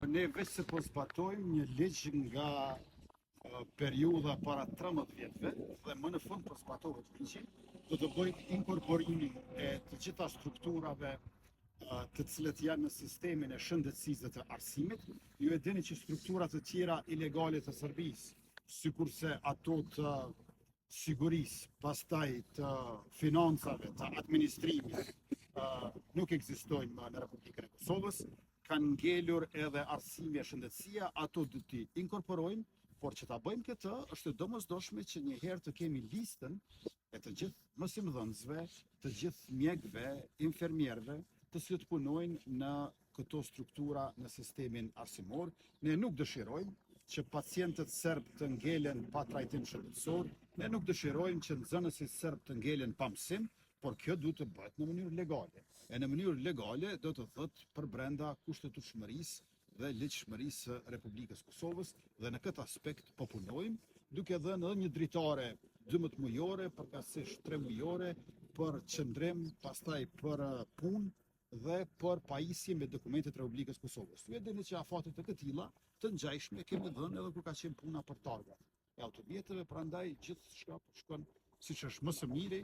Ne veç se po zbatojmë një ligj nga periudha para 13 vjetëve dhe më në fund po zbatohet ligji, do të bëjmë inkorporimin e të gjitha strukturave të cilët janë në sistemin e shëndetësisë dhe të arsimit. Ju e dini që struktura të tjera ilegale të Serbisë, sikurse ato të sigurisë, pastaj të financave, të administrimit, nuk ekzistojnë më në Republikën e Kosovës, kanë ngelur edhe arsimi e shëndetësia, ato do t'i inkorporojmë, por që ta bëjmë këtë, është e domosdoshme që një herë të kemi listën e të gjithë mësimdhënësve, të gjithë mjekëve, infermierëve, të cilët punojnë në këto struktura në sistemin arsimor. Ne nuk dëshirojmë që pacientët serb të ngelen pa trajtim shëndetësor, ne nuk dëshirojmë që nxënësit serb të ngelen pa mësim, por kjo duhet të bëhet në mënyrë legale. E në mënyrë legale do të thotë përbrenda kushtetutshmërisë dhe ligjshmërisë së Republikës Kosovës dhe në këtë aspekt po punojmë, duke dhënë edhe një dritare 12 mujore, përkatësisht 3 mujore për qëndrim, pastaj për punë dhe për pajisje me dokumentet e Republikës Kosovës. Ju e dini që afate të këtilla të ngjashme kemi dhënë edhe kur ka qenë puna për targat e automjeteve, prandaj gjithçka po shkon siç është më së miri.